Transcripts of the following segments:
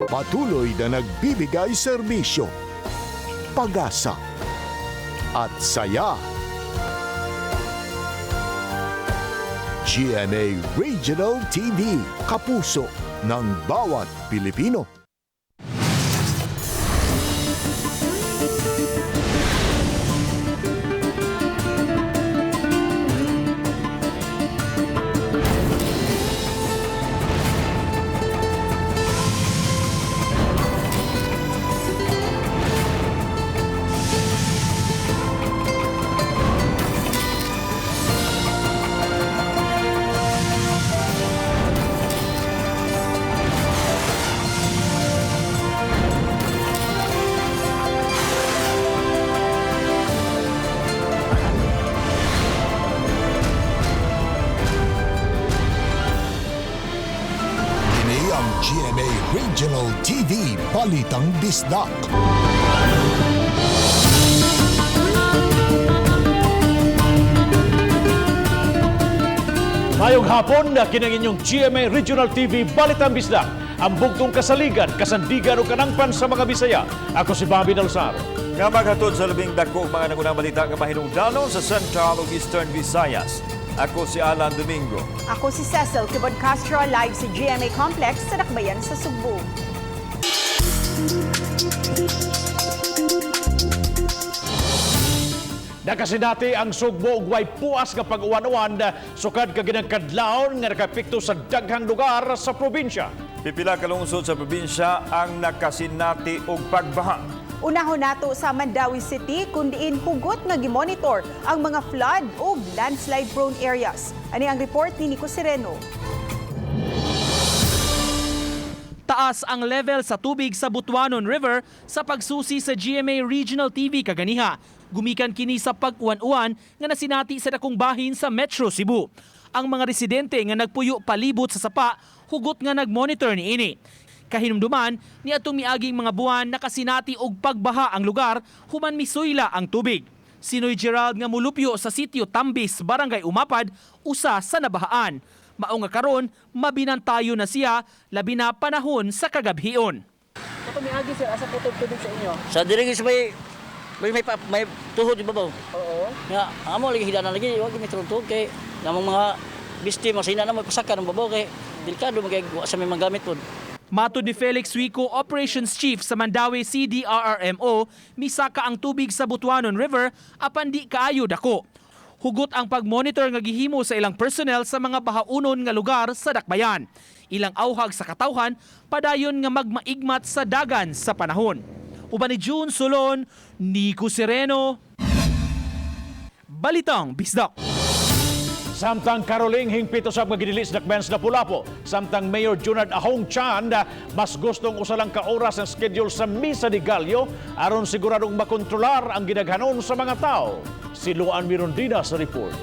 Patuloy na nagbibigay serbisyo, pag-asa at saya. GMA Regional TV, kapuso ng bawat Pilipino. Kini ang GMA Regional TV Balitang Bisdak. Mayong hapon na kinang inyong GMA Regional TV Balitang Bisdak. Ang bugtong kasaligan, kasandigan o kanangpan sa mga Bisaya. Ako si Bobby Dalsaro. Nga maghatod sa labing dako og mga nangunang balita nga mahinungdanon sa Central ug Eastern Visayas. Ako si Alan Domingo. Ako si Cecil Tibod Castro, live sa GMA Complex sa Dakbayan sa Sugbo. Nakasinati ang Sugbo ug way puas nga pag-uwan-uwan sukad ka ginagkadlawon nga nakapikto sa daghang lugar sa probinsya. Pipila ka lungsod sa probinsya ang nakasinati og pagbaha. Unahon nato sa Mandawi City kung diin hugot nga gimonitor ang mga flood ug landslide prone areas. Ani ang report ni Nico Sereno. Taas ang level sa tubig sa Butuanon River sa pagsusi sa GMA Regional TV kaganiha. Gumikan kini sa pag-uwan-uwan nga nasinati sa dakong bahin sa Metro Cebu. Ang mga residente nga nagpuyo palibot sa sapa, hugot nga nagmonitor niini. Kahinumduman ni atong miaging mga buwan nakasinati og pagbaha ang lugar human misuyla ang tubig. Sinoy Gerald nga mulupyo sa sitio Tambis, Barangay Umapad, usa sa nabahaan. Mao nga karon mabinantayo na siya labi na panahon sa kagabhion. Sa diri sa may may may, may tuhod ibabaw. Oo. Nga amo lagi hila na lagi wa gid tuhod kay namong mga bisti masina na magpasaka ng babaw kay delikado man kay wa sa may magamit pod. Matod ni Felix Wico, Operations Chief sa Mandawi CDRRMO, misaka ang tubig sa Butuanon River apan di kaayo dako. Hugot ang pagmonitor nga gihimo sa ilang personnel sa mga bahaunon nga lugar sa Dakbayan. Ilang auhag sa katawhan padayon nga magmaigmat sa dagan sa panahon. Uban ni June Solon, Nico Sereno, Balitang Bisdak. Samtang Caroling hingpit usab nga gidili sa Dakbayan sa Lapu-Lapu. Samtang Mayor Junard Ahong Chan mas gustong usa lang ka oras ang schedule sa Misa de Gallo aron siguradong makontrolar ang gidaghanon sa mga tao. Si Luan Mirondina sa report.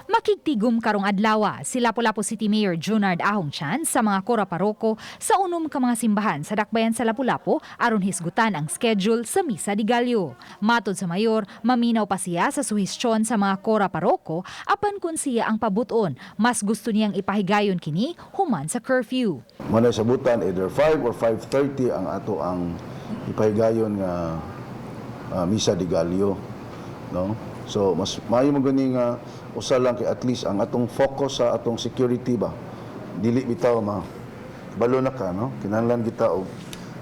Makigtigom karong adlawa si Lapu-Lapu City Mayor Junard Ahong Chan sa mga kora paroko sa unom ka mga simbahan sa Dakbayan sa Lapu-Lapu aron hisgutan ang schedule sa Misa de Gallo. Matod sa mayor, maminaw pa siya sa suhestyon sa mga kora paroko apan kun siya ang pabuton, mas gusto niyang ipahigayon kini human sa curfew. Manay sabutan either 5 or 5:30 ang ato ang ipahigayon nga Misa de Gallo, no? So mas maayo mo gani nga usa lang kay at least ang atong focus sa atong security ba. Dili bitaw ma balo na ka, no? Kinahanglan kita og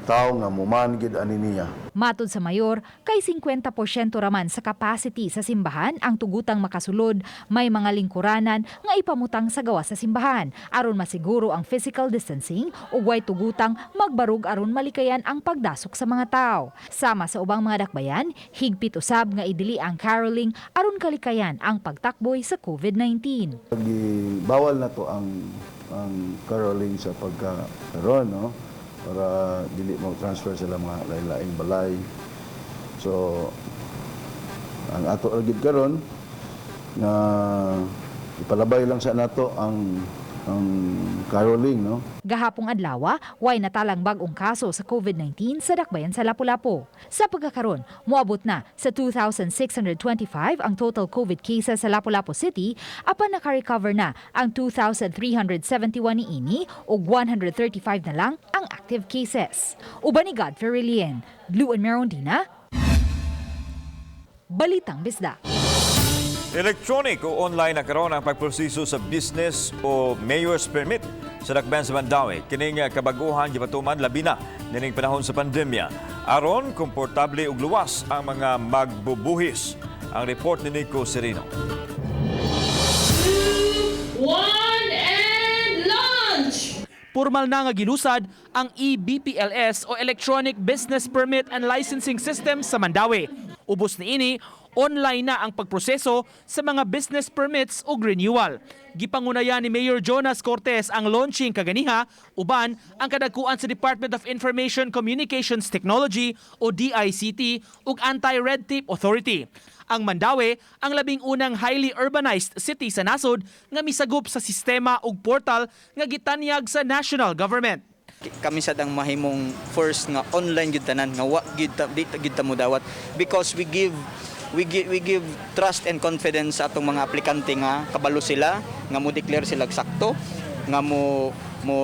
tawo nga muman gid ani niya. Matod sa mayor, kay 50% raman sa capacity sa simbahan ang tugutang makasulod, may mga lingkuranan nga ipamutang sa gawas sa simbahan aron masiguro ang physical distancing ug way tugutang magbarug aron malikayan ang pagdasok sa mga tao. Sama sa ubang mga dakbayan, higpit usab nga idili ang caroling aron kalikayan ang pagtakboy sa COVID-19. Bawal na to ang caroling sa pagka karon, no? Para dili mo transfer sila mga lain-laing balay. So ang ato ra gid karon nga ipalabay lang sa nato ang ang caroling, no? Gahapong adlaw, way natalang bag-ong kaso sa COVID-19 sa dakbayan sa Lapu-Lapu. Sa pagkakaron, moabot na sa 2,625 ang total COVID cases sa Lapu-Lapu City apan naka-recover na ang 2,371 niini ug 135 na lang ang active cases. Uban ni Godfrey Relien, Blue and Merondina, Balitang Bisdak. Electronic o online na karon ang pagproseso sa business o mayor's permit sa dakbayan sa Mandaue. Kining kabaguhan gipatuman labi na nining panahon sa pandemya. Aron komportable ug luwas ang mga magbubuhis. Ang report ni Nico Serino. One and launch! Formal na nga gilusad ang EBPLS o Electronic Business Permit and Licensing System sa Mandaue. Ubos niini, online na ang pagproseso sa mga business permits ug renewal. Gipangunayan ni Mayor Jonas Cortez ang launching kaganiha uban ang kadagkuan sa Department of Information Communications Technology o DICT ug Anti-Red Tape Authority. Ang Mandaue ang 11 unang highly urbanized city sa nasod nga misagop sa sistema ug portal nga gitanyag sa national government. Kami sad ang mahimong first nga online gyud tanan nga wa gyud ta, di ta gyud ta mo dawat because we give trust and confidence sa atong mga aplikante nga kabalo sila nga mo declare sila sakto nga mo mo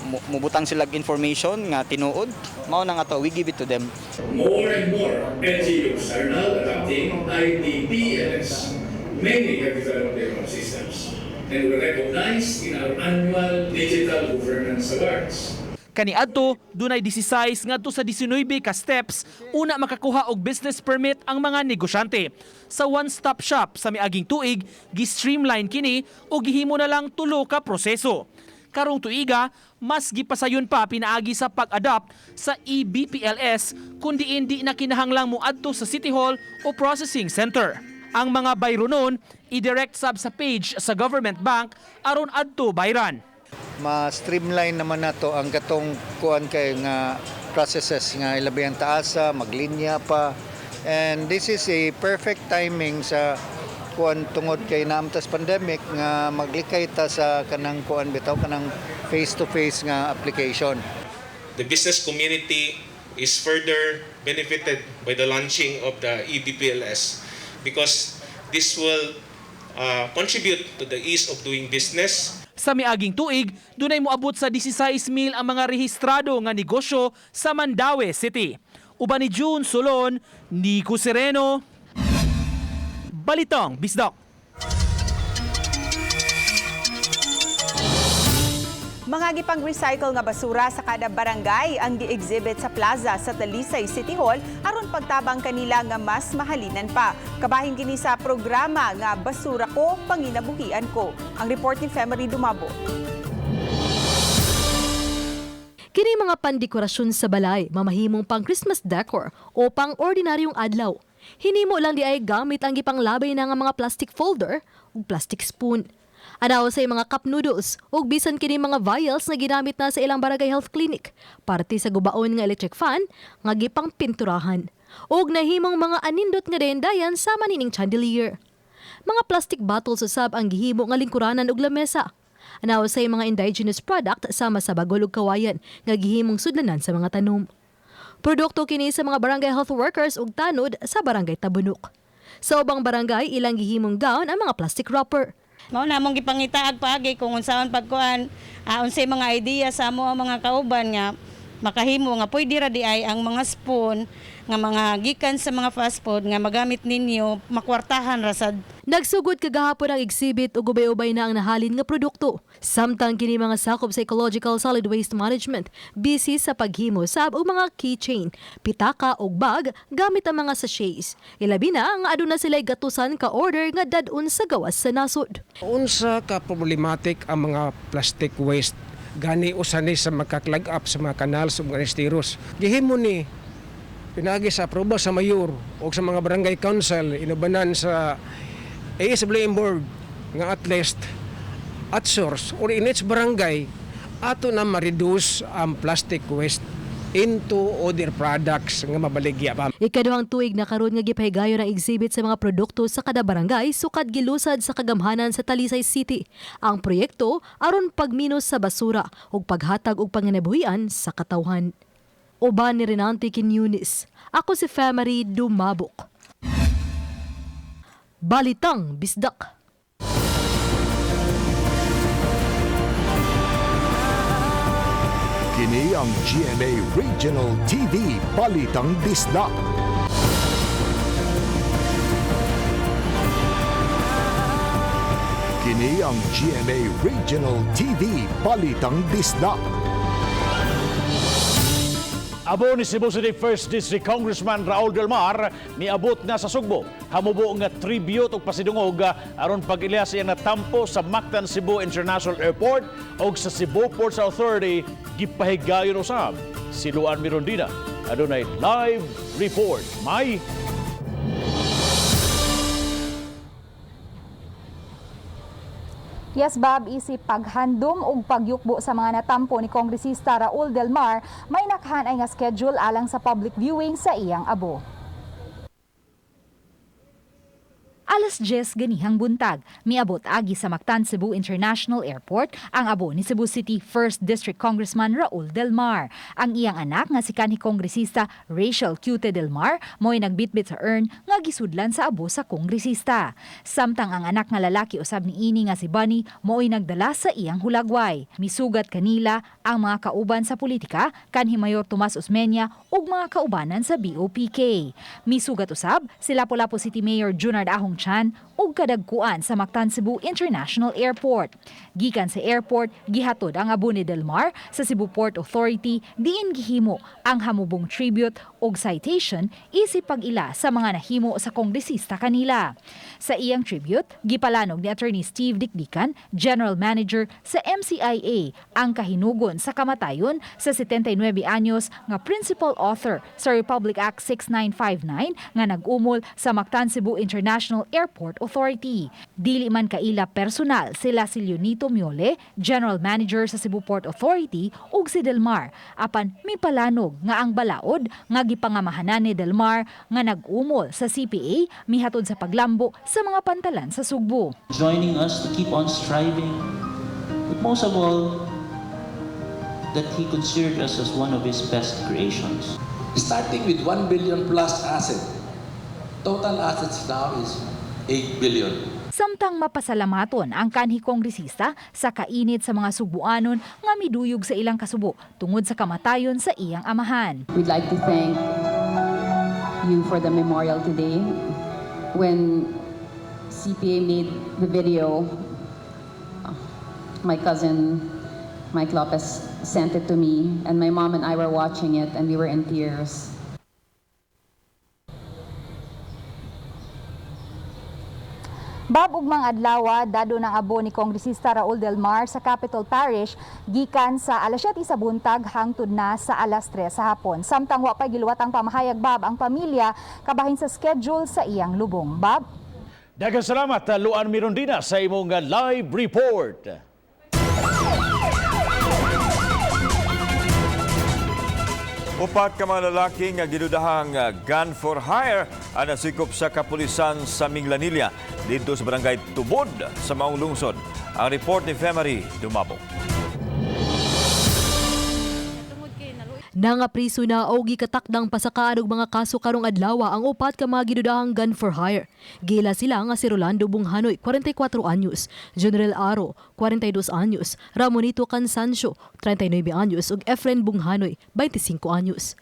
mo mobutang sila information nga tinuod. Mao na nga to, we give it to them. More and more LGUs are now adopting IDPLS. Many have developed their own systems and were recognized in our annual Digital Governance Awards. Kaniadto, dunay 16 ngadto sa 19 ka steps una makakuha og business permit ang mga negosyante. Sa one-stop shop sa miaging tuig, gi-streamline kini ug gihimo na lang tulo ka proseso. Karong tuiga, mas gipasayon pa pinaagi sa pag-adopt sa E EBPLS kundi hindi na kinahanglang moadto sa City Hall o processing center. Ang mga bayronon, i-direct sab sa page sa government bank aron adto bayran. Ma-streamline naman nato ang katong kuan kay nga processes nga ilabi ang taasa, maglinya pa. And this is a perfect timing sa kuan tungod kay naa man tas pandemic nga maglikay ta sa kanang kuan bitaw, kanang face to face nga application. The business community is further benefited by the launching of the EBPLS because this will contribute to the ease of doing business. Sa miaging tuig, dunay moabot sa 16,000 ang mga rehistrado nga negosyo sa Mandaue City. Uban ni June Solon, Nico Sereno, Balitang Bisdak. Mga gipang recycle nga basura sa kada barangay ang gi-exhibit sa plaza sa Talisay City Hall aron pagtabang kanila nga mas mahalinan pa. Kabahin kini sa programa nga Basura Ko, Panginabuhian Ko. Ang report ni Femery Dumabo. Kini mga pandekorasyon sa balay, mamahimong pang Christmas decor o pang ordinaryong adlaw. Hinimo lang di ay gamit ang gipanglabay na nga mga plastic folder ug plastic spoon. Anaw sa mga cup noodles ug bisan kini mga vials nga ginamit na sa ilang barangay health clinic, parte sa gubaon nga electric fan nga gipang pinturahan. Ug nahimong mga anindot nga dayandayan sama nining chandelier. Mga plastic bottles usab ang gihimo nga lingkuranan ug lamesa. Anaw sa mga indigenous product sama sa bagol ug kawayan nga gihimong sudlanan sa mga tanom. Produkto kini sa mga barangay health workers ug tanod sa Barangay Tabunok. Sa ubang barangay, ilang gihimong gown ang mga plastic wrapper. Mao na among gipangitaag paagi kung unsaon pagkuan, unsay mga idea sa amo ang mga kauban nga makahimo nga pwede ra di ay ang mga spoon nga mga gikan sa mga fast food nga magamit ninyo, makwartahan ra sad. Nagsugod kagahapon ang exhibit ug ubay-ubay na ang nahalin nga produkto. Samtang kini mga sakop sa Ecological Solid Waste Management, busy sa paghimo sab og mga keychain, pitaka ug bag gamit ang mga sachets. Ilabi na nga aduna sila gatusan ka order nga dad-on sa gawas sa nasod. Unsa ka problematic ang mga plastic waste, gani usa ni sa maka-clog up sa mga kanal sa mga esteros. Gihimo ni pinagi sa approval sa mayor o sa mga barangay council inubanan sa ASWM board nga at least at source or in each barangay ato na ma-reduce ang plastic waste. into other products nga mabaligya pa. Ikaduhang tuig na karon nga gipahigayon ang exhibit sa mga produkto sa kada barangay sukad gilusad sa kagamhanan sa Talisay City. Ang proyekto aron pagminos sa basura ug paghatag og panginabuhian sa katawhan. Uban ni Renante Quiñones. Ako si Femary Dumabok. Balitang Bisdak. Kini ang GMA Regional TV Balitang Bisdak. Kini ang GMA Regional TV Balitang Bisdak. Abo ni Cebu City First District Congressman Raul Del Mar miabot na sa Sugbo. Hamubo nga tribute ug pasidungog aron pag-ilya sa iyang natampo sa Mactan Cebu International Airport ug sa Cebu Ports Authority gipahigayon usab. Si Luan Mirondina adunay live report. May Yes, Bob, isip paghandom og pagyukbo sa mga natampo ni Kongresista Raul Del Mar, may nakahanay nga schedule alang sa public viewing sa iyang abo. Alas 10 ganihang buntag, miabot agi sa Mactan Cebu International Airport ang abo ni Cebu City 1st District Congressman Raul Del Mar. Ang iyang anak nga si kanhi kongresista Rachel Cute Del Mar mo'y nagbitbit sa urn nga gisudlan sa abo sa kongresista. Samtang ang anak nga lalaki usab niini nga si Bunny mo'y nagdala sa iyang hulagway. Misugat kanila ang mga kauban sa politika kanhi Mayor Tomas Osmeña ug mga kaubanan sa BOPK. Misugat usab si Lapu-Lapu City Mayor Junard Ahong Chan ug kadagkuan sa Mactan Cebu International Airport. Gikan sa airport, gihatod ang abo ni Del Mar sa Cebu Port Authority diin gihimo ang hamubong tribute ug citation isip pag-ila sa mga nahimo sa kongresista kanila. Sa iyang tribute, gipalanog ni Attorney Steve Dicdican, General Manager sa MCIA, ang kahinugon sa kamatayon sa 79 anyos nga principal author sa Republic Act 6959 nga nag-umol sa Mactan Cebu International Airport Authority. Dili man kaila personal sila si Leonito Miole, General Manager sa Cebu Port Authority ug si Del Mar, apan mipalanog nga ang balaod nga gipangamahanan ni Del Mar nga nag-umol sa CPA mihatod sa paglambo sa mga pantalan sa Sugbo. Joining us to keep on striving, but most of all, that he considered us as one of his best creations. Starting with 1 billion plus asset, total assets now is 8 billion. Samtang mapasalamaton ang kanhi kongresista sa kainit sa mga Sugbuanon nga miduyog sa ilang kasubo tungod sa kamatayon sa iyang amahan. We'd like to thank you for the memorial today. When CPA made the video, my cousin Mike Lopez sent it to me, and my mom and I were watching it, and we were in tears. Bob, ugmang adlaw, dado ng abo ni Kongresista Raul Del Mar sa Capitol Parish gikan sa alas 7 sa buntag hangtod na sa alas 3 sa hapon. Samtang wa pa giluwat ang pamahayag, Bob, ang pamilya kabahin sa schedule sa iyang lubong. Bob? Daghang salamat Luan Mirondina sa imong live report. Upat ka mga lalaki nga gidudahang gun for hire ang nasikop sa kapulisan sa Minglanilla didto sa barangay Tubod sa Maong Lungsod. Ang report ni Femary Dumabok. Nangapriso na og gikatakdang pasakaan og mga kaso karong adlaw ang upat ka mga gidudahang gun for hire. Gila sila nga si Rolando Bunghanoy, 44 anyos, General Aro, 42 anyos, Ramonito Cansancio, 39 anyos ug Efren Bunghanoy, 25 anyos.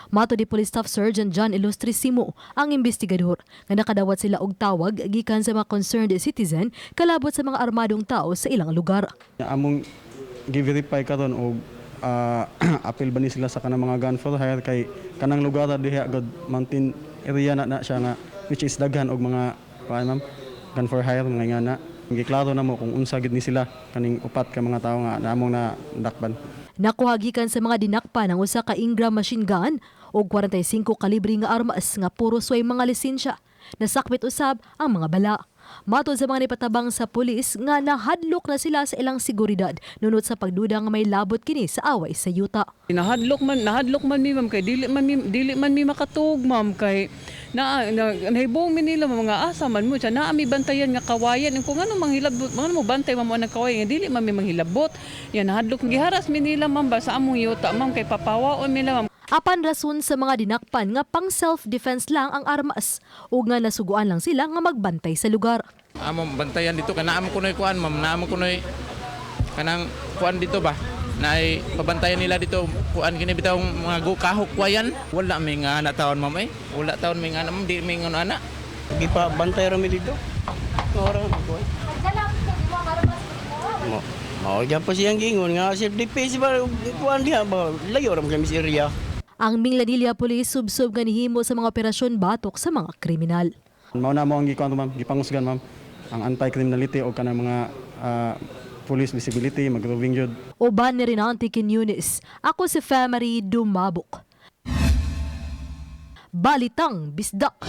Mato di Police Staff Sergeant John Ilustrisimo ang investigador nga nakadawat sila og tawag gikan sa mga concerned citizen kalabot sa mga armadong tao sa ilang lugar. Among gi-verify karon og apil ba ni sila sa kanang mga gun for hire kay kanang lugar diha god mountain area na na siya nga which is daghan og mga kuan ma'am gun for hire mga ingana. Giklaro na mo kung unsa gid ni sila kaning upat ka mga tawo nga namong na dakpan. Nakuha gikan sa mga dinakpan ang usa ka Ingram machine gun og 45 kalibre nga armas nga puro sway mga lisensya. Nasakbit usab ang mga bala. Matod sa mga nipatabang sa pulis nga nahadlok na sila sa ilang seguridad nunot sa pagduda nga may labot kini sa away sa yuta. Nahadlok man mi, ma'am, kay dili man mi makatug, ma'am, kay na nahibong mi nila mga asa man mo siya naa mi bantayan nga kawayan. Kung ano manghilabot, mga mo bantay man mo ang kawayan nga dili man mi manghilabot yan. Nahadlok, giharas mi nila, ma'am, ba sa among yuta, ma'am, kay papawaon mi nila, ma'am. Apan rason sa mga dinakpan nga pang self-defense lang ang armas ug nga nasuguan lang sila nga magbantay sa lugar. Among bantayan dito kana amo kunoy kuan, ma'am, na amo kunoy kanang kuan dito ba naay pabantayan nila dito kuan kini bitaw mga kahok kwayan. Wala may nga na taon, ma'am, eh, wala taon may nga na, ma'am, di may nga ana. Gipa bantay ra mi dito. Ora kuan. Mo mao gyud pa siyang gingon nga self defense ba kuan diha ba, layo ra man kami sa area. Ang Minglanilla Police subsob nga nihimo sa mga operasyon batok sa mga kriminal. Mao na mo ang gikuan, ma'am, gipangusgan, ma'am, ang anti-criminality o kanang mga police visibility, mag-roving jud. Uban ni Renante Quiñones, ako si Femery Dumabok. Balitang Bisdak.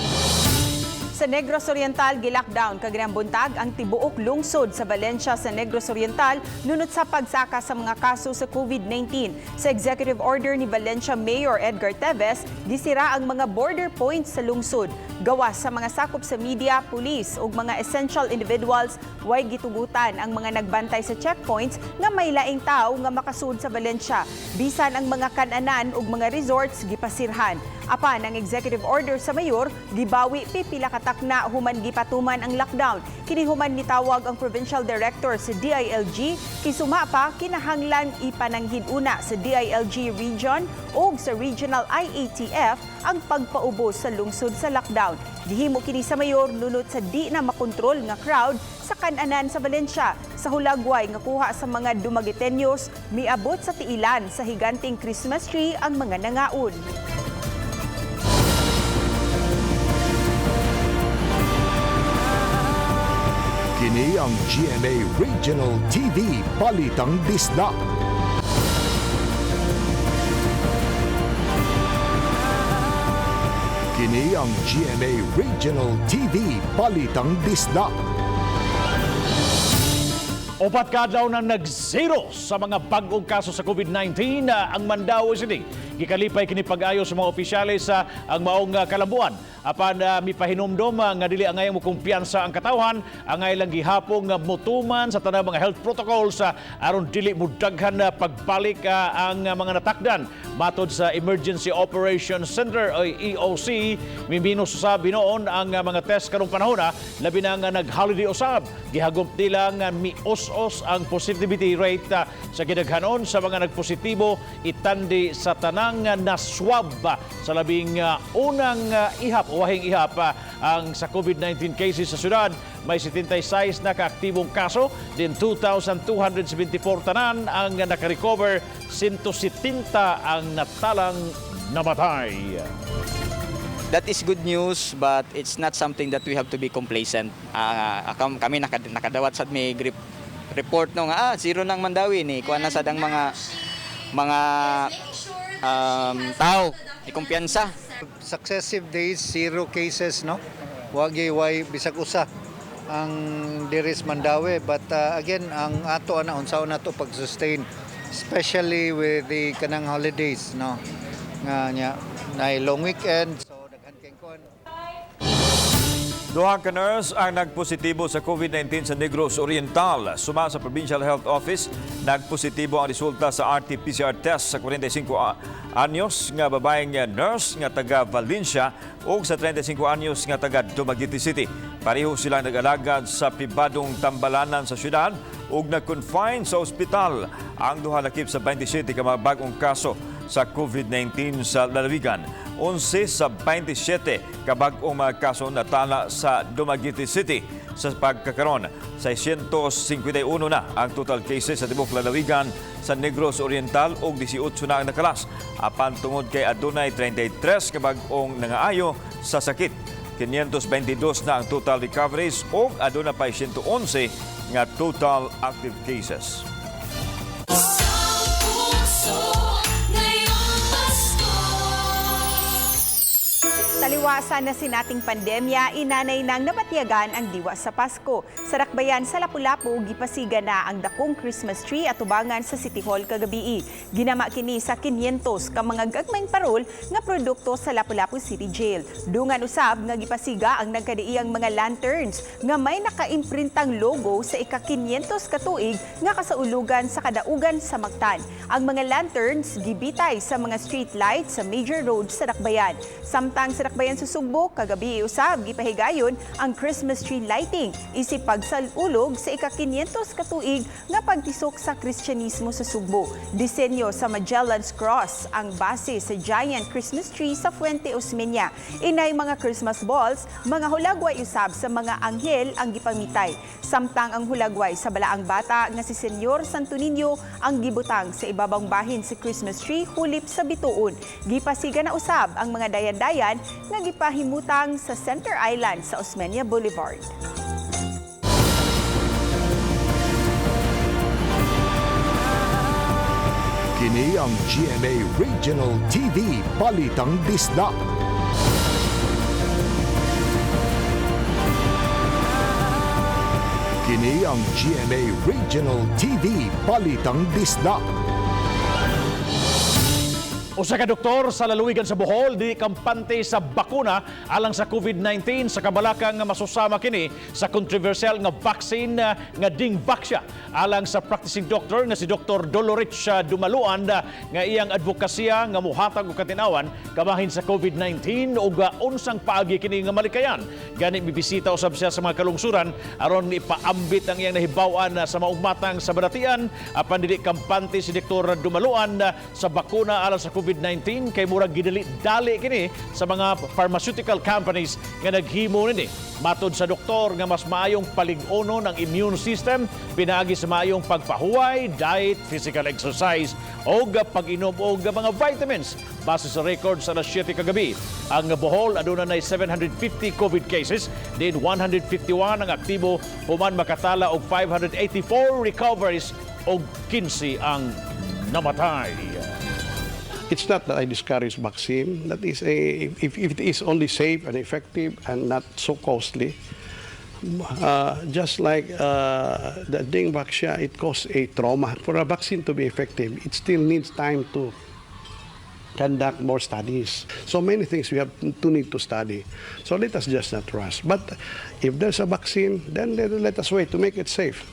Sa Negros Oriental, gilockdown kaganang buntag ang tibuok lungsod sa Valencia sa Negros Oriental nunot sa pagsaka sa mga kaso sa COVID-19. Sa executive order ni Valencia Mayor Edgar Teves, gisira ang mga border points sa lungsod. Gawas sa mga sakop sa media, police ug mga essential individuals, way gitugutan ang mga nagbantay sa checkpoints nga may laing tao nga makasud sa Valencia. Bisan ang mga kananan ug mga resorts gipasirhan. Apan ang executive order sa mayor gibawi pipila ka takna human gipatuman ang lockdown. Kini human nitawag ang provincial director sa DILG, kisuma pa kinahanglan ipananghid una sa DILG region ug sa regional IATF ang pagpaubos sa lungsod sa lockdown. Gihimo kini sa mayor nunot sa di na makontrol nga crowd sa kananan sa Valencia. Sa hulagway nga kuha sa mga Dumagueteños, miabot sa tiilan sa higanting Christmas tree ang mga nangaon. Kini ang GMA Regional TV Balitang Bisdak. Kini ang GMA Regional TV Balitang Bisdak. 4 ka adlaw nang nag-zero sa mga bag-ong kaso sa COVID-19 ang Mandaue City. Gikalipay kini pag-ayo sa mga opisyales sa ang maong kalambuan. Apan mipahinumdom nga dili angayang mokumpiyansa ang katawhan, angay lang gihapong nga motuman sa tanang mga health protocols aron dili mudaghan na pagbalik ang mga natakdan. Matod sa Emergency Operations Center o EOC, miminus usab hinuon ang mga test karong panahon, labi na nga nag-holiday usab. Gihagop nila nga mios-os ang positivity rate sa gidaghanon sa mga nagpositibo itandi sa tanang na-swab sa labing unang ihap o wahing ihap ang sa COVID-19 cases sa syudad. May 76 na kaaktibong kaso, din 2,274 tanan ang nakarecover, 170 ang natalang namatay. That is good news, but it's not something that we have to be complacent. Kami nakadawat sa may grip report no nga zero nang Mandaue ni kuan na sad ang mga tao ikumpiyansa. Successive days, zero cases, no? Wagi way bisag usa ang diris Mandaue, but again, ang ato ana unsaon nato pag-sustain, especially with the kanang holidays, no, nga nya na long weekend, so daghan kay kuan. 2 ka nurse ang nagpositibo sa COVID-19 sa Negros Oriental. Suma sa Provincial Health Office, nagpositibo ang resulta sa RT-PCR test sa 45 anyos nga babaeng nurse nga taga Valencia ug sa 35 anyos nga taga Dumaguete City. Pareho silang nag-alagad sa pribadong tambalanan sa syudad ug nag-confine sa ospital. Ang duha lakip sa 27 ka mga bag-ong kaso sa COVID-19 sa lalawigan. 11 sa 27 ka bag-ong mga kaso natala sa Dumaguete City. Sa pagkakaron, 651 na ang total cases sa tibuok lalawigan sa Negros Oriental ug 18 na ang nakalas. Apan tungod kay adunay 33 ka bag-ong nangaayo sa sakit, 522 na ang total recoveries ug aduna pay 111 nga total active cases. Taliwala Pagdiwa sa nasinating pandemya, inanay nang nabatyagan ang diwa sa Pasko. Sa Dakbayan sa Lapu-Lapu, gipasiga na ang dakong Christmas tree at tubangan sa City Hall kagabii. Ginama kini sa 500 ka mga gagmayng parol nga produkto sa Lapu-Lapu City Jail. Dungan usab nga gipasiga ang nagkadiiyang mga lanterns nga may nakaimprintang logo sa ika-500 katuig nga kasaulugan sa kadaugan sa Mactan. Ang mga lanterns gibitay sa mga street lights sa major roads sa Dakbayan. Samtang sa Dakbayan sa Sugbo, kagabi usab gipahigayon ang Christmas tree lighting isip pagsalulog sa ika-500 katuig nga pagtisok sa Kristyanismo sa Sugbo. Disenyo sa Magellan's Cross ang base sa giant Christmas tree sa Fuente Osmeña. Inay mga Christmas balls, mga hulagway usab sa mga anghel ang gipamitay. Samtang ang hulagway sa balaang bata nga si Senyor Santo Niño ang gibutang sa ibabang bahin sa Christmas tree hulip sa bituon. Gipasiga na usab ang mga dayan-dayan nga gipahimutang sa Center Island sa Osmeña Boulevard. Kini ang GMA Regional TV Balitang Bisdak. Kini ang GMA Regional TV Balitang Bisdak. Usa ka doktor sa lalawigan sa Bohol di kampante sa bakuna alang sa COVID-19 sa kabalaka nga masusama kini sa kontrobersyal nga vaccine nga Dengvaxia. Alang sa practicing doctor nga si Dr. Dolorich Dumaluan nga iyang advokasya nga muhatag og katinawan kabahin sa COVID-19 ug unsang paagi kini nga malikayan. Gani mibisita usab siya sa mga kalungsuran aron ipaambit ang iyang nahibaw-an sa maong matang sa balatian, apan dili kampante si Dr. Dumaluan sa bakuna alang sa COVID-19 kay murag gidali-dali kini sa mga pharmaceutical companies nga naghimo nini. Matod sa doktor nga mas maayong palig-onon ang immune system pinaagi sa maayong pagpahuway, diet, physical exercise og pag-inom og mga vitamins. Base sa record sa alas 7 kagabi, ang Bohol aduna nay 750 COVID cases, din 151 ang aktibo human makatala og 584 recoveries og 15 ang namatay. It's not that I discourage vaccine. That is, if it is only safe and effective and not so costly, just like the Dengvaxia, it caused a trauma. For a vaccine to be effective, it still needs time to conduct more studies. So many things we have to need to study. So let us just not rush. But if there's a vaccine, then let us wait to make it safe.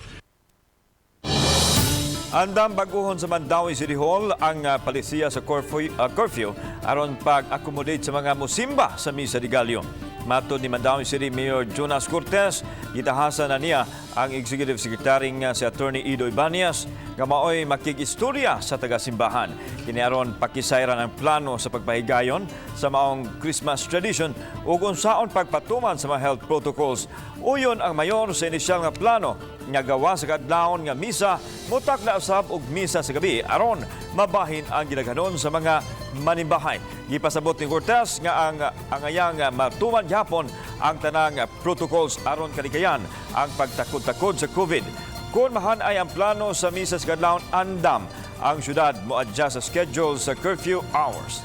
Andam baguhon sa Mandaue City Hall ang palisiya sa curfew aron pag-accommodate sa mga musimba sa Misa de Gallo. Matod ni Mandaue City Mayor Jonas Cortez, gitahasa na niya ang Executive Secretary nga si Attorney Ido Ibanez nga maoy makig-istorya sa taga-simbahan. Kini aron pakisayran ang plano sa pagpahigayon sa maong Christmas tradition ug unsaon pagpatuman sa mga health protocols. Uyon ang mayor sa inisyal nga plano nga gawa sa kadlawon nga misa, mutakda usab og misa sa gabi aron mabahin ang gidaghanon sa mga manimbahay. Gipasabot ni Cortez nga ang angayang matuman gyapon ang tanang protocols aron kalikayan ang pagtakod-takod sa COVID. Kung mahan-ay ang plano sa misa sa kadlawon, andam ang syudad mo-adjust sa schedule sa curfew hours.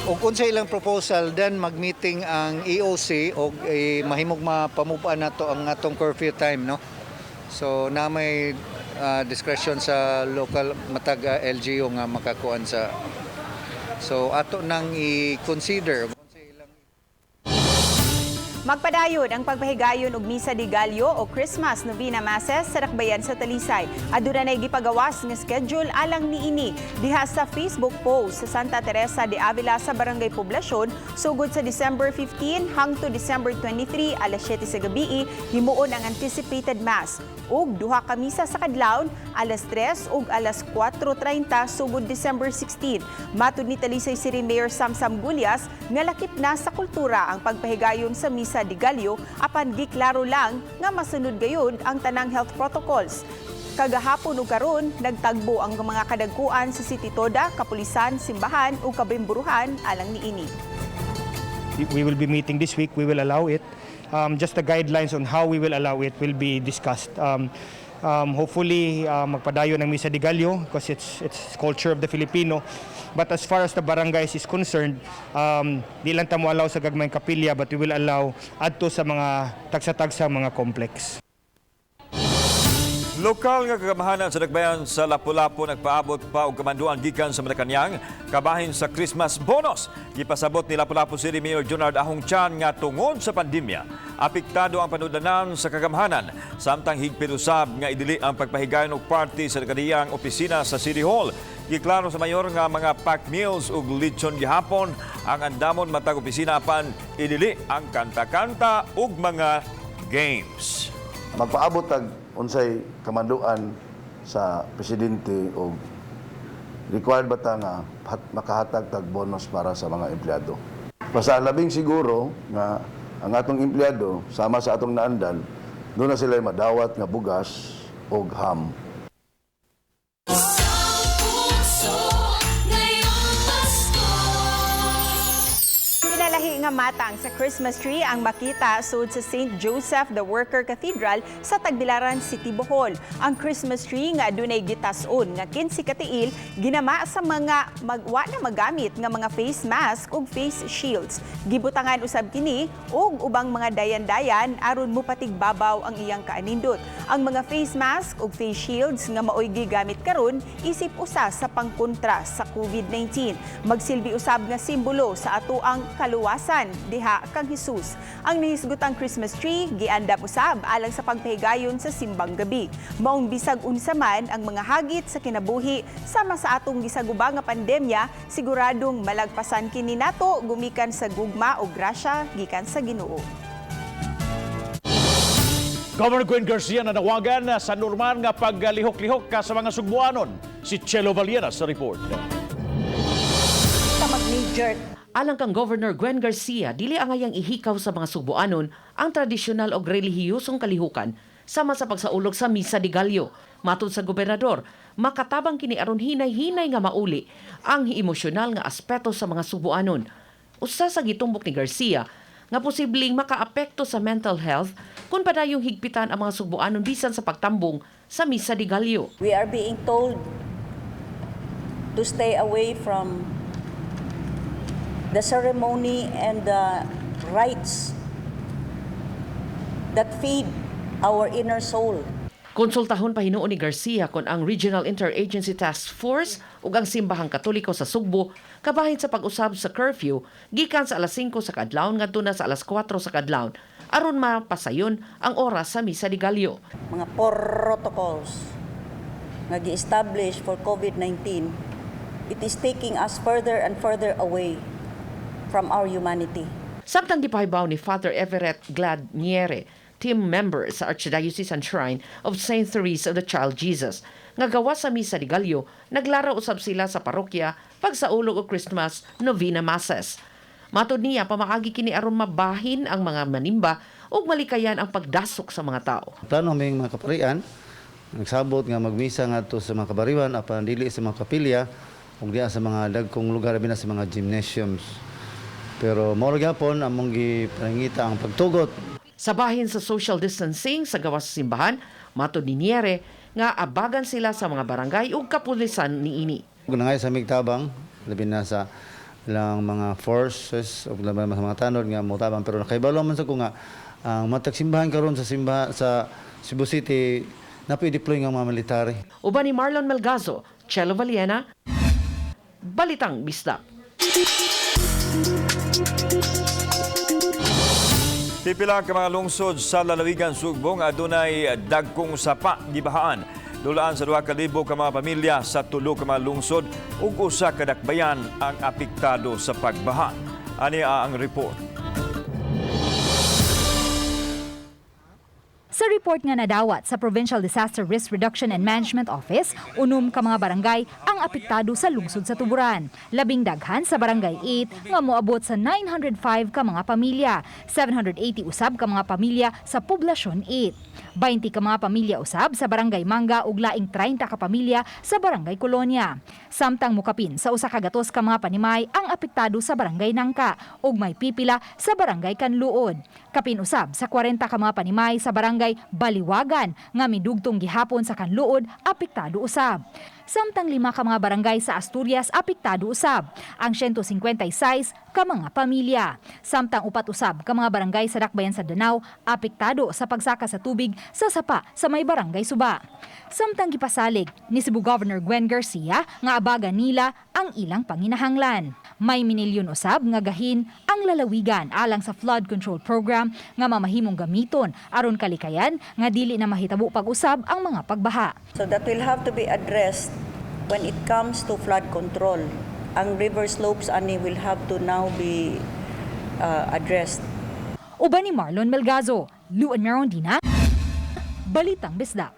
Ug unsa ilang proposal, then mag-meeting ang EOC og mahimog mapamove nato ang atong curfew time, no. So na may discretion sa local matag LGU nga makakuan sa, so ato nang i-consider. Magpadayon ang pagpahigayon og Misa de Gallo o Christmas Novena Masses sa Dakbayan sa Talisay. Aduna nay gipagawas nga schedule alang niini diha sa Facebook post sa Santa Teresa de Avila sa Barangay Poblacion, sugod sa December 15 hangtod December 23 alas 7 sa gabi himuon ang anticipated mass ug duha ka misa sa kadlawon alas 3 ug alas 4:30 sugod December 16. Matud ni Talisay City Mayor Samsam Gullas nga lakip na sa kultura ang pagpahigayon sa Misa de Gallo, apan giklaro lang nga masunod gayud ang tanang health protocols. Kagahapon ug karon nagtagbo ang mga kadagkuan sa City Toda, kapulisan, simbahan ug kabimburuhan alang niini. We will be meeting this week. We will allow it. Just the guidelines on how we will allow it will be discussed. Um, Hopefully magpadayon ang Misa de Gallo because it's culture of the Filipino. But as far as the barangays is concerned, di lang ta mo allow sa gagmayng kapilya, but we will allow adto sa mga tagsa-tagsa mga complex. Lokal nga kagamhanan sa Dakbayan sa Lapu-Lapu nagpaabot pa og kamanduan gikan sa Malacañang kabahin sa Christmas bonus. Gipasabot ni Lapu-Lapu City Mayor Junard Ahong Chan nga tungod sa pandemya, apektado ang panudlanan sa kagamhanan, samtang higpit usab nga idili ang pagpahigayon og party sa kaniyang opisina sa City Hall. Giklaro sa mayor nga mga pack meals ug lechon gihapon ang andamon matag opisina, apan idili ang kanta-kanta ug mga games. Magpaabot tag unsay kamanduan sa presidente o required ba ta nga makahatag tag bonus para sa mga empleyado. Basta labing siguro nga ang atong empleyado, sama sa atong naandan, duna sila madawat nga bugas og ham. Puso ngayong Pasko. Pinalahi nga matang sa Christmas tree ang makita sud sa St. Joseph the Worker Cathedral sa Tagbilaran City, Bohol. Ang Christmas tree nga adunay gitas-on nga 15 ka tiil ginama sa mga magwa na magamit nga mga face mask ug face shields. Gibutangan usab kini og ubang mga dayan-dayan aron mupatigbabaw ang iyang kaanindot. Ang mga face mask ug face shields nga maoy gigamit karon isip usa sa pangkontra sa COVID-19. Magsilbi usab nga simbolo sa atoang kaluwasan diha kang Hesus. Ang nahisgutang Christmas tree giandam usab alang sa pagpahigayon sa simbang gabi. Maong bisag unsa man ang mga hagit sa kinabuhi sama sa atong gisaguba nga pandemya, siguradong malagpasan kini nato gumikan sa gugma o grasya gikan sa Ginoo. Governor Gwen Garcia nanawagan sa normal nga paglihok-lihok ka sa mga Sugbuanon. Si Chelo Valiera sa report. Mag-knee-jerk. Alang kang Governor Gwen Garcia, dili angayang ihikaw sa mga Sugbuanon ang tradisyonal og relihiyosong kalihukan sama sa pagsaulog sa Misa de Gallo. Matod sa gobernador, makatabang kini aron hinay-hinay nga mauli ang emosyonal nga aspeto sa mga Sugbuanon. Usa sa gitumbok ni Garcia nga posibleng makaapekto sa mental health kung padayong higpitan ang mga Sugbuanon bisan sa pagtambong sa Misa de Gallo. We are being told to stay away from the ceremony and the rites that feed our inner soul. Konsultahon pa hinuon ni Garcia kon ang Regional Interagency Task Force ug ang Simbahang Katoliko sa Sugbo kabahin sa pag-usab sa curfew gikan sa alas 5 sa kadlawon ngadto na sa alas 4 sa kadlawon aron mapasayon ang oras sa Misa de Gallo. Mga protocols nga gi-establish for COVID-19, it is taking us further and further away from our humanity. Samtang gipahibaw ni Father Everett Glad Niere, team member sa Archdiocesan Shrine of St. Therese of the Child Jesus, nga gawas sa Misa de Gallo, naglaraw usab sila sa parokya pagsaulog og Christmas Novena Masses. Matod niya, pamaagi kini aron mabahin ang mga manimba ug malikayan ang pagdasok sa mga tao. Plano aming mga kaparian, nagsabot nga magmisa ngadto sa mga kabariwan apan dili sa mga kapilya ug diya sa mga dagkong lugar, labi na sa mga gymnasiums. Pero mao ra gyapon among gipanangita ang pagtugot. Sa bahin sa social distancing sa gawas sa simbahan, matod ni Niere nga abagan sila sa mga barangay ug kapulisan niini. Ug nangay sa tabang, labi na sa ilang mga forces ug labi na sa mga tanod nga motabang, pero nakahibalo man sa ko nga ang matag simbahan karon sa simba sa Cebu City na deploy nga mga military. Uban ni Marlon Melgazo, Chelo Valiena, Balitang Bisdak. Pipila ka mga lungsod sa lalawigan Sugbo nga adunay dagkong sapa gibahaan. Dulaan sa 2,000 ka mga pamilya sa tulo ka mga lungsod ug usa ka dakbayan ang apektado sa pagbaha. Ani ang report. Sa report nga nadawat sa Provincial Disaster Risk Reduction and Management Office, 6 ka mga barangay ang apektado sa lungsod sa Tuburan. Labing daghan sa Barangay 8 nga moabot sa 905 ka mga pamilya, 780 usab ka mga pamilya sa Poblasyon 8. 20 ka mga pamilya usab sa Barangay Manga ug laing 30 ka pamilya sa Barangay Colonia. Samtang mukapin sa 100 ka mga panimay ang apektado sa Barangay Nangka ug may pipila sa Barangay Kanluod. Kapin usab sa 40 ka mga panimay sa Barangay Baliwagan nga midugtong gihapon sa Kanluod apektado usab. Samtang 5 ka mga barangay sa Asturias apektado usab, ang 156 ka mga pamilya. Samtang 4 usab ka mga barangay sa Dakbayan sa Danao apektado sa pagsaka sa tubig sa sapa sa may Barangay Suba. Samtang gipasalig ni Cebu Governor Gwen Garcia nga abaga nila ang ilang panginahanglan. May minilyon usab nga gahin ang lalawigan alang sa flood control program nga mamahimong gamiton aron kalikayan nga dili na mahitabo pag-usab ang mga pagbaha. So that will have to be addressed when it comes to flood control. Ang river slopes ani will have to now be addressed. Uban ni Marlon Melgazo, Luan Merondina, Balitang Bisdak.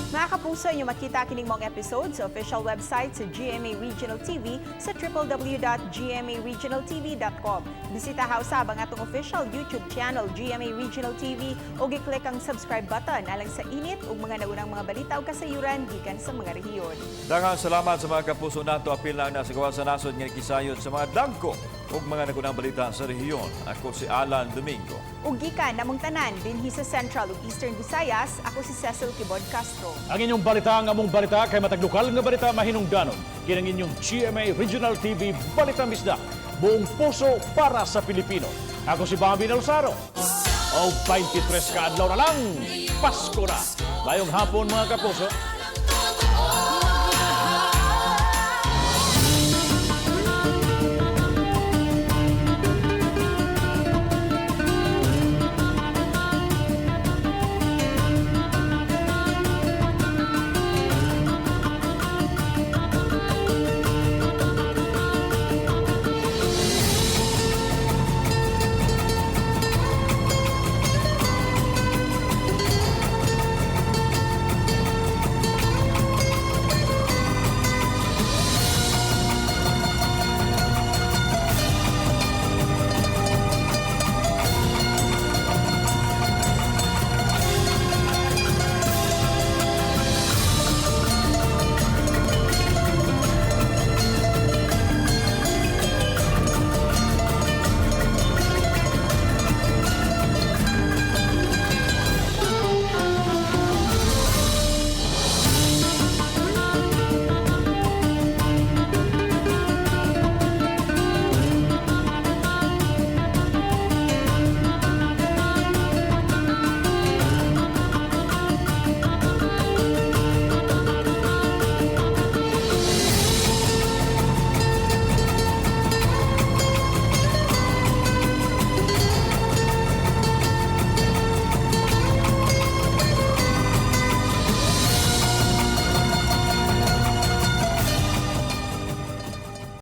Mga kapuso, inyo makita kining mga episode sa official website sa GMA Regional TV sa www.gmaregionaltv.com. Bisita usab ang atong official YouTube channel GMA Regional TV ug i-click ang subscribe button alang sa init ug mga naunang mga balita ug kasayuran gikan sa mga rehiyon. Daghang salamat sa mga kapuso nato, apil lang na sa gawas sa nasod nga kisayod sa mga dagko ug mga nagunang balita sa rehiyon. Ako si Alan Domingo. Ug gikan namong tanan dinhi sa Central ug Eastern Visayas, ako si Cecil Quibod Castro. Ang inyong balita, ang among balita, kay matag lokal nga balita mahinungdanon. Kining inyong GMA Regional TV Balitang Bisdak. Buong puso para sa Pilipino. Ako si Bobby Nalsaro. O 23 ka adlaw na lang, Pasko na. Maayong hapon, mga kapuso.